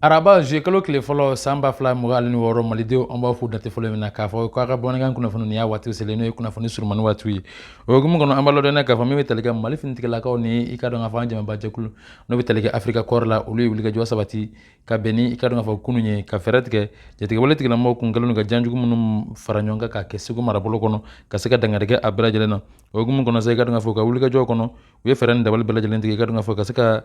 Araba zuye kalo tile fɔlɔ san 2026, malidenw, an b'a fo date fɔlɔ min na k'a fɔ k'a ka bamanankan kunnafoni nin y'a waati selen, n'o ye kunnafoni surumani waati ye. O hukumu kɔnɔ, an b'a ladɔnniya k'a fɔ min bɛ tali kɛ Mali finitigilakaw ni i ka dɔn k'a fɔ an jɛmɛbaa jɛkulu n'o bɛ tali kɛ Africa Corps la, olu ye wulikajɔ sabati ka bɛn ni i ka dɔn k'a fɔ kunun ye, ka fɛɛrɛ tigɛ jatigɛwale tigilamɔgɔw kun kɛlen don ka janjugu minnu fara ɲɔgɔn kan k'a kɛ Segu marabolo kɔnɔ, ka se ka dankari kɛ a bɛɛ lajɛlen na. O hukumu kɔnɔ sa, i ka dɔn k'a fɔ ka wulikajɔ kɔnɔ, u ye fɛɛrɛ ni dabali bɛɛ lajɛlen tigɛ, i ka dɔn k'a fɔ ka se ka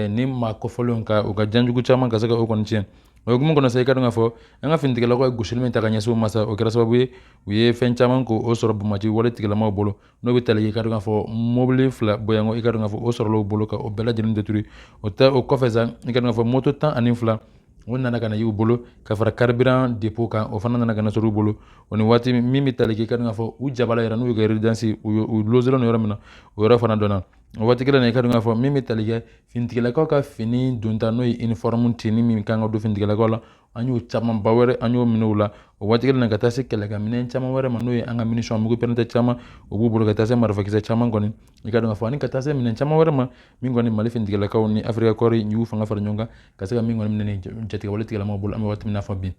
ni maa kofɔlenw ka u ka janjugu caman ka se ka o kɔni tiɲɛ. O hukumu kɔnɔ sa, i ka dɔn k'a fɔ an ka finitigilakaw ye gosili min ta ka ɲɛsin u ma sa, o kɛra sababu ye u ye fɛn caman ko o sɔrɔ banbaanci wale tigilamaw bolo, n'o bɛ tali i ka dɔn k'a fɔ mobili fila bɔyanko, i ka dɔn k'a fɔ o sɔrɔla u bolo ka o bɛɛ lajɛlen détruire. O tɛ, o kɔfɛ sa, i ka dɔn k'a fɔ moto 12, o nana ka na y'u bolo ka fara carburant dépôt kan, o fana nana ka na sɔrɔ u bolo. O ni waati min bɛ tali kɛ, i ka dɔn k'a fɔ u jabala yɛrɛ, n'u y'u ka résidence, u logelen yɔrɔ min na, o yɔrɔ fana dɔnna. O waati kelen na, i ka dɔn k'a fɔ min bɛ tali kɛ finitigilakaw ka fini donta, n'o ye uniforme tenue min kan ka don finitigilakaw la, an y'o camanba wɛrɛ, an y'o minɛ u la. O waati kelen na, ka taa se kɛlɛkɛminɛn caman wɛrɛ ma, n'o ye an ka munition mugu pɛrɛntɛ caman, o b'u bolo, ka taa se marifakisɛ caman kɔni, i ka dɔn k'a fɔ, ani ka taa se minɛn caman wɛrɛ ma min kɔni Mali finitigilakaw ni Africa Corps y'u fanga fara ɲɔgɔn kan ka se ka min kɔni minɛ ni jatigɛwale tigilamaw bolo. An bɛ waati min na fɔ bi,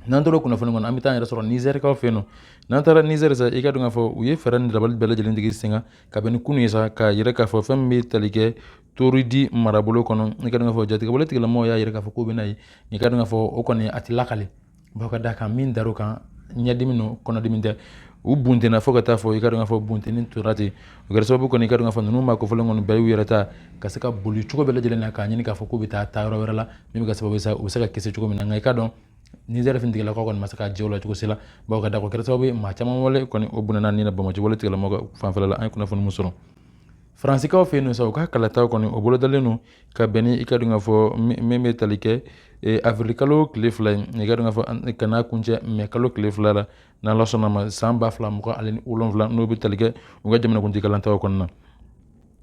n'an tora kunnafoni kɔnɔ, an bɛ taa an yɛrɛ sɔrɔ Nizɛrikaw fɛ yen nɔ. N'an taara Nizɛri sa, i ka dɔn k'a fɔ u ye fɛɛrɛ ni dabali bɛɛ lajɛlen tigɛ sen kan ka bɛn ni kunun ye sa, k'a yira k'a fɔ fɛn min bɛ tali kɛ Torodi marabolo kɔnɔ, i ka dɔn k'a fɔ jatigɛwale tigilamɔgɔw y'a yira k'a fɔ k'u bɛ na yen. I ka dɔn k'a fɔ o kɔni a tɛ lakale bawo ka d'a kan min dar'o kan, ɲɛdimi don, kɔnɔdimi tɛ. U buntenna fo ka taa fɔ i ka dɔn k'a fɔ bunteni tora ten. O kɛra sababu kɔni, i ka dɔn k'a fɔ ninnu maa kofɔlen kɔni bɛɛ y'u yɛrɛ ta ka se ka boli cogo bɛɛ lajɛlen na, k'a ɲini k'a fɔ k'u bɛ taa taa yɔrɔ wɛrɛ la min bɛ kɛ sababu ye sa u bɛ se ka kisi cogo min na. Nka i ka dɔn Nizɛri finitigilakaw kɔni ma se ka jɛ o la cogo si la, bawo ka da o kɛra sababu ye maa caman wale kɔni o bɔnɛna ni na banbaanci wale tigilamɔgɔw ka fanfɛla la. An ye kunnafoni min sɔrɔ Faransikaw fɛ yen nɔ sa, u ka kalataw kɔni o bolodalen don ka bɛn ni i ka dɔn k'a fɔ min bɛ tali kɛ avril kalo tile 2 ye, i ka dɔn k'a fɔ ka n'a kuncɛ mɛ kalo tile 2 la, n'Ala sɔnna ma, san 2027, n'o bɛ tali kɛ u ka jamanakuntigi kalataw kɔnɔna na.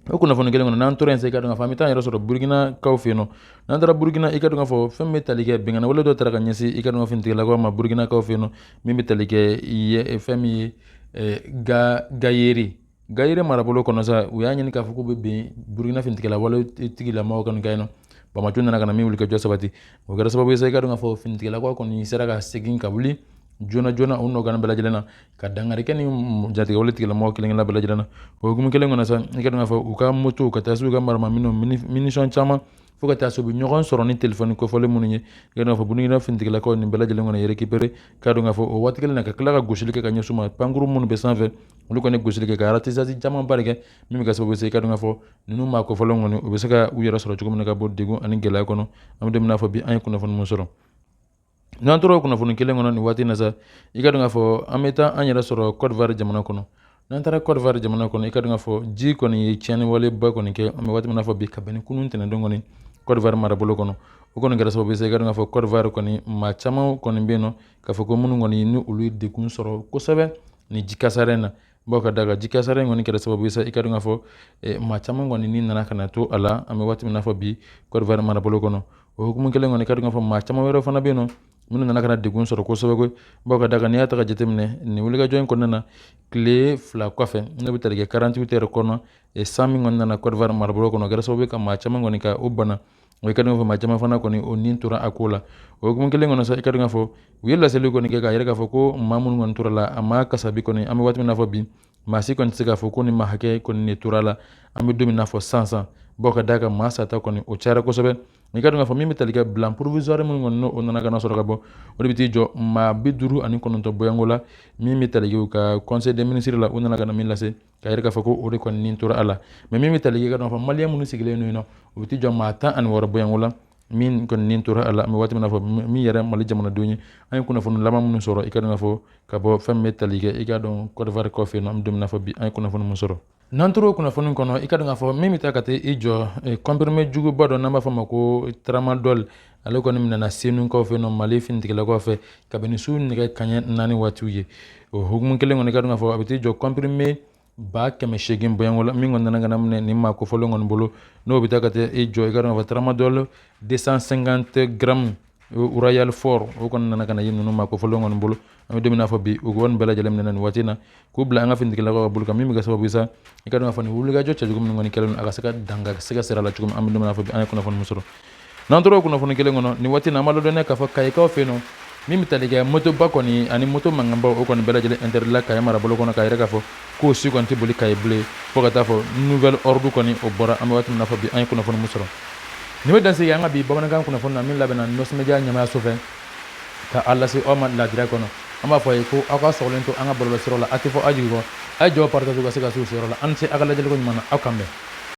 O kunnafoni kelen kɔnɔ, n'an tora yen sa, i ka dɔn k'a fɔ an bɛ taa an yɛrɛ sɔrɔ Burukinakaw fɛ yen nɔ. N'an taara Burukina, i ka dɔn k'a fɔ fɛn min bɛ tali kɛ binkanni wale dɔ taara ka ɲɛsin i ka dɔn k'a finitigilakaw ma Burukinakaw fɛ yen nɔ, min bɛ tali kɛ fɛn min ye Gayere marabolo kɔnɔ sa, u y'a ɲini k'a fɔ k'u bɛ bin Burukina finitigila wale tigilamɔgɔw kan yen nɔ. Banbaanci nana ka na min wuli ka jɔ sabati, o kɛra sababu ye sa, i ka dɔn k'a fɔ finitigilakaw kɔni sera ka segin ka wuli joona joona u nɔgɔya bɛɛ lajɛlen na, ka dankari kɛ ni jatigɛwale tigilamɔgɔ kelen kelen bɛɛ lajɛlen na. O hukumu kelen kɔnɔ sa, i ka dɔn k'a fɔ u ka moto, ka taa se u ka maramaminɛnw, munition caman, fo ka taa se u bɛ ɲɔgɔn sɔrɔ ni telefɔni kofɔlen minnu ye, i ka dɔn k'a fɔ Burukina finitigilakaw nin bɛɛ lajɛlen kɔni récupéré, k'a dɔn k'a fɔ o waati kelen na ka tila ka gosili kɛ ka ɲɛsin u ma. Pankuru minnu bɛ sanfɛ, olu kɔni gosili kɛ ka ratissage camanba de kɛ, min bɛ kɛ sababu ye, i ka dɔn k'a fɔ ninnu maa kofɔlen kɔni u bɛ se ka u yɛrɛ sɔrɔ cogo min na ka bɔ degun ani gɛlɛya kɔnɔ. An bɛ don min na fɔ bi, an ye kunnafoni min sɔrɔ, n'an tora o kunnafoni kelen kɔnɔ nin waati in na sa, i ka dɔn k'a fɔ an bɛ taa an yɛrɛ sɔrɔ Côte d'Ivoire jamana kɔnɔ. N'an taara Côte d'Ivoire jamana kɔnɔ, i ka dɔn k'a fɔ ji kɔni ye tiɲɛni waleba kɔni kɛ, an bɛ waati min na fɔ bi, ka bɛn ni kunun tɛnɛndon kɔni Côte d'Ivoire marabolo kɔnɔ. O kɔni kɛra sababu ye sa, i ka dɔn k'a fɔ Côte d'Ivoire kɔni maa caman kɔni bɛ yen nɔ k'a fɔ ko minnu kɔni ni olu ye degun sɔrɔ kosɛbɛ ni ji kasara in na, bawo ka d'a kan ji kasara in kɔni kɛra sababu ye sa, i ka dɔn k'a fɔ maa caman kɔni ni nana ka na to a la, an bɛ waati min na fɔ bi, Côte d'Ivoire marabolo kɔnɔ. O hukumu kelen kɔnɔ, i ka dɔn k'a fɔ maa caman wɛrɛ fana bɛ yen nɔ minnu nana ka na degun sɔrɔ kosɛbɛ koyi, bawo ka d'a kan n'i y'a ta ka jateminɛ nin wulikajɔ in kɔnɔna na, tile 2 kɔfɛ, n'o bɛ tali kɛ 48 heures kɔnɔ, san min kɔni nana Côte d'Ivoire marabolo kɔnɔ, o kɛra sababu ye ka maa caman kɔni ka o bana o, i ka dɔn k'a fɔ maa caman fana kɔni o ni tora a ko la. O hukumu kelen kɔnɔ sa, i ka dɔn k'a fɔ u ye laseli kɔni kɛ k'a yira k'a fɔ ko maa minnu kɔni tora la, a ma kasabi kɔni, an bɛ waati min na fɔ bi, maa si kɔni tɛ se k'a fɔ ko ni maa hakɛ kɔni de tora la, an bɛ don min na fɔ sisan sisan, bawo ka d'a kan maa sata kɔni o cayara kosɛbɛ. I ka dɔn k'a fɔ min bɛ tali kɛ bilan provisoire minnu kɔni n'o nana ka na sɔrɔ ka bɔ, o de bɛ t'i jɔ maa 59 bɔyanko la, min bɛ tali kɛ u ka conseil des ministres la, u nana ka na min lase k'a yira k'a fɔ ko o de kɔni ni tora a la. Mais min bɛ tali kɛ, i ka dɔn k'a fɔ maliyɛn minnu sigilen don yen nɔ, o bɛ t'i jɔ maa 16 bɔyanko la, min kɔni ni tora a la, an bɛ waati min na fɔ min yɛrɛ Mali jamanadenw ye. An ye kunnafoni laban minnu sɔrɔ, i ka dɔn k'a fɔ ka bɔ fɛn min bɛ tali kɛ, i ka dɔn Côte d'Ivoire kɔfɛ yen nɔ, an bɛ don min na fɔ bi, an ye kunnafoni min sɔrɔ. N'an tora o kunnafoni kɔnɔ, i ka dɔn k'a fɔ min bɛ taa ka taa i jɔ comprimé juguba dɔ n'an b'a fɔ ma ko tramadol, ale kɔni minɛna Senukaw fɛ yen nɔ, Mali finitigilakaw fɛ, kabini su nɛgɛ kanɲɛ 4 waatiw ye. O hukumu kelen kɔnɔ, i ka dɔn k'a fɔ a bɛ t'i jɔ comprimé 800 000 bɔyanko la, min kɔni nana ka na minɛ nin maa kofɔlen kɔni bolo, n'o bɛ taa ka taa i jɔ, i ka dɔn k'a fɔ tramadol 250 grammes Royal Fort, o kɔni nana ka na ye ninnu maa kofɔlen kɔni bolo. An bɛ don min na fɔ bi, u kɔni bɛɛ lajɛlen minɛ nin waati in na k'u bila an ka finitigilakaw ka bolo kan, min bɛ kɛ sababu ye sa, i ka dɔn k'a fɔ nin wulikajɔ cɛjugu minnu kɔni kɛlen don, a ka se ka dan ka se ka sira la cogo min. An bɛ don min na fɔ bi, an ye kunnafoni min sɔrɔ. N'an tora o kunnafoni kelen kɔnɔ nin waati na, an b'a ladɔnniya k'a fɔ Kayikaw fɛ yen nɔ, min bɛ tali kɛ motoba kɔni ani moto mankanbaw, o kɔni bɛɛ lajɛlen interdit la Kayi marabolo kɔnɔ, k'a yira k'a fɔ k'o si kɔni tɛ boli Kayi bilen fo ka taa fɔ nouvel ordre kɔni o bɔra. An bɛ waati min na fɔ bi, an ye kunnafoni min sɔrɔ nin bɛ dan sigi an ka bi bamanankan kunnafoni na min labɛnna Nos Media ɲɛmayaso fɛ ka a lase aw ma ladira kɔnɔ. An b'a fɔ a ye ko aw ka sɔgɔlen to an ka bɔlɔlɔsiraw la, a tɛ fɔ aw jigi kɔ. A ye jɔ partage ka se ka se u seyɔrɔ la. An ni ce aw ka lajɛliko ɲuman na. Aw k'an bɛn.